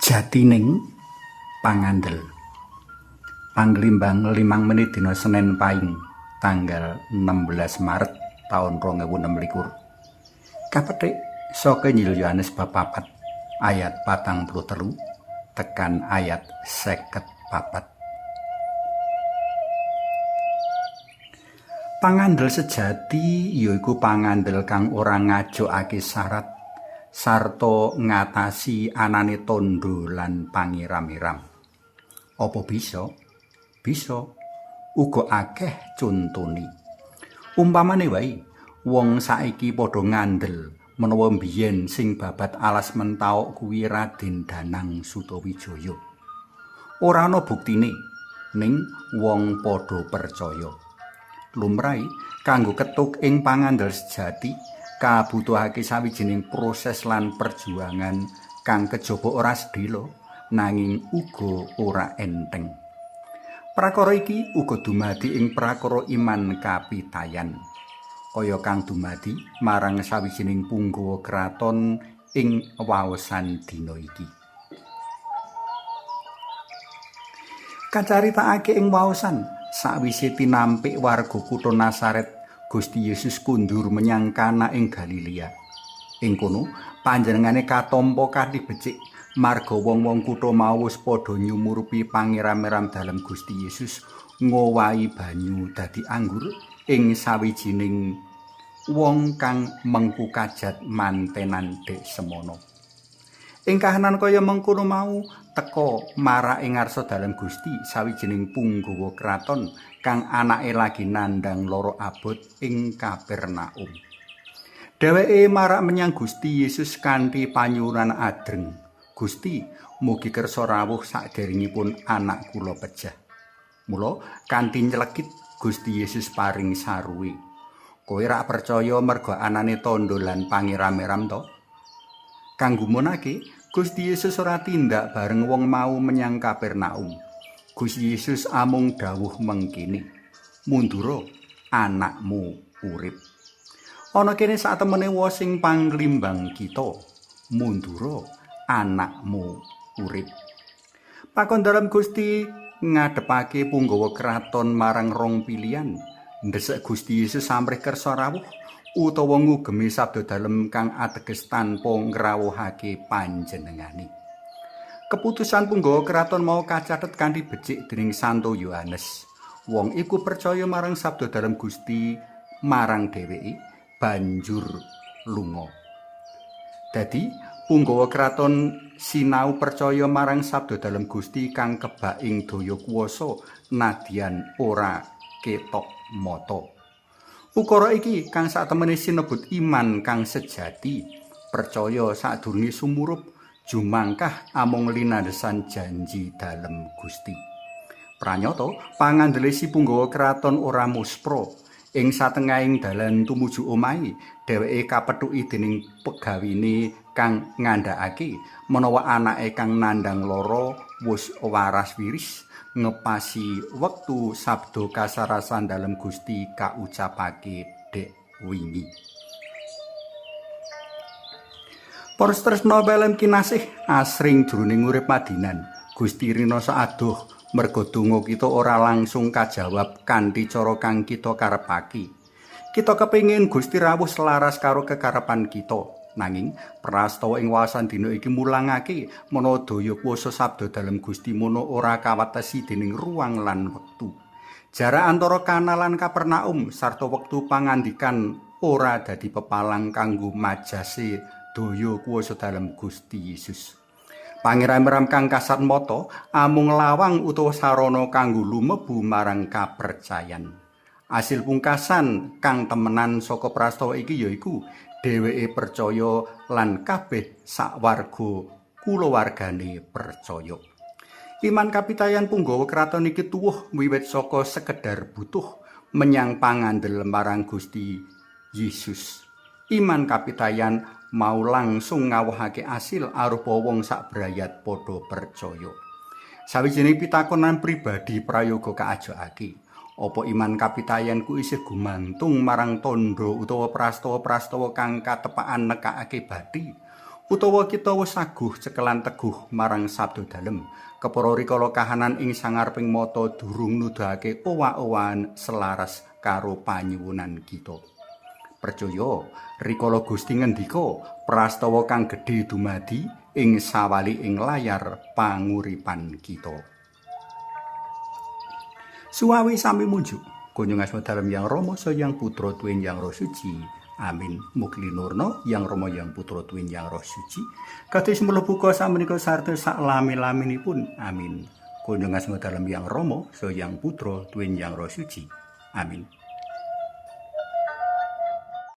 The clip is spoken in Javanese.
Jatining Pangandel. Panglimbang 5 menit dina Senin Paing tanggal 16 Maret taun 2026. Kapetik saka Injil Yohanes bab 4 ayat 43 tekan ayat 54. Pangandel sejati yaiku pangandel kang ora ngajokake syarat sarta ngatasi anane tandha lan pangiram-iram. Apa bisa? Bisa. Uga akeh contone. Umpamane wae, wong saiki padha ngandel menawa mbiyen sing babat alas Mentaok kuwi Raden Danang Sutawijaya. Ora ana buktine, ning wong padha percaya. Lumrahe kanggo ketuk ing pangandel sejati kabutuhake sawijining proses lan perjuangan kang kejaba ora sedhela nanging uga ora enteng. Prakara iki uga dumadi ing prakara iman kapitayan. Kaya kang dumadi marang sawijining punggawa kraton ing waosan dina iki. Kacaritakake ing waosan sawise tinampik warga kutha Nasaret, Gusti Yesus kundur menyang Kana ing Galilea. Ing kono panjenengane katampa kanthi becik marga wong-wong kutha mau wis padha nyumurupi pangeram-eram dalem Gusti Yesus ngowahi banyu dadi anggur ing sawijining wong kang mengku kajat mantenan dek semono. Ing kahanan kaya mengkono mau teka marak ing ngarsa dalem Gusti sawijining punggawa kraton kang anake lagi nandhang lara abot ing Kapernaum. Dheweke marak menyang Gusti Yesus kanthi panyuwunan adreng. Gusti, mugi kersa rawuh saderengipun anak kula pejah. Mula kanthi nylekit Gusti Yesus paring saruwe. Kowe rak percaya merga anane tandha lan pangeram-eram to? Kang gumunake, Gusti Yesus ora tindak bareng wong mau menyang Kapernaum. Gusti Yesus amung dawuh mengkene, "Mundura, anakmu urip." Ana kene satemene wosing panglimbang kita, "Mundura, anakmu urip." Pakon dalem Gusti ngadepake punggawa kraton marang rong pilihan, ndesek Gusti Yesus samrih kersa rawuh utawa ngugemi sabda dalem kang ateges tanpa ngrawuhake panjenengane. Keputusan punggawa kraton mau kacathet kanthi becik dening Santo Yohanes. Wong iku percaya marang sabda dalem Gusti marang dheweke banjur lunga. Dadi punggawa kraton sinau percaya marang sabda dalem Gusti kang kebak ing daya kuwasa nadyan ora ketok mata. Ukara iki kang satemene sinebut iman kang sejati, percaya sadurunge sumurup jumangkah amung linandesan janji dalem Gusti. Pranyata pangandele si punggawa kraton ora muspra. Ing satengahing dalan tumuju omahe, dheweke kapethuki dening pegawine kang ngandhakake menawa anake kang nandhang lara wis waras wiris ngepasi wektu sabda kasarasan dalem Gusti kaucapake dek wingi. Para tresna pelem kinasih asring jroning urip madinan, Gusti rinasa adoh merga donga kita ora langsung kajawab kanthi cara kang kita karepake. Kita kepengin Gusti rawuh selaras karo kekarepan kita. Nanging prastawa ing waosan dina iki mulangake menawa daya kuwasa sabda dalem Gusti mono ora kawatesi dening ruang lan wektu. Jarak antara Kana lan Kapernaum sarta wektu pangandikan ora dadi pepalang kanggo majase daya kuwasa dalem Gusti Yesus. Pangeram-eram kang kasat mata amung lawang utawa sarana kanggo lumebu marang kapercayan. Asil pungkasan kang temenan saka prastawa iki yaiku dheweke percaya lan kabeh sawarga kulawargane percaya. Iman kapitayan punggawa kraton iki tuwuh wiwit saka sekedar butuh menyang pangandel marang Gusti Yesus. Iman kapitayan mau langsung ngawuhake asil arupa wong sak brayat padha percaya. Sawijining pitakonan pribadi prayoga kaajokake. Apa iman kapitayanku isih gumantung marang tandha utawa prastawa-prastawa kang katepakan nekakake bathi? Utawa kita wis saguh cekelan teguh marang sabda dalem, kepara rikala kahanan ing sangareping mata durung nuduhake owah-owahan selaras karo panyuwunan kita. Percaya rikala Gusti ngendika, prastawa kang gedhe dumadi ing sawaliking layar panguripan kita. Suwawi sami munjuk. Kunjung asma dalem Yang Rama saha Yang Putra tuwin Yang Roh Suci. Amin. Mugi linurna Yang Rama Yang Putra tuwin Yang Roh Suci. Kados mlebu buka samenika sarta sak lami-laminipun. Amin. Kunjung asma dalem Yang Rama saha Yang Putra tuwin Yang Roh Suci. Amin.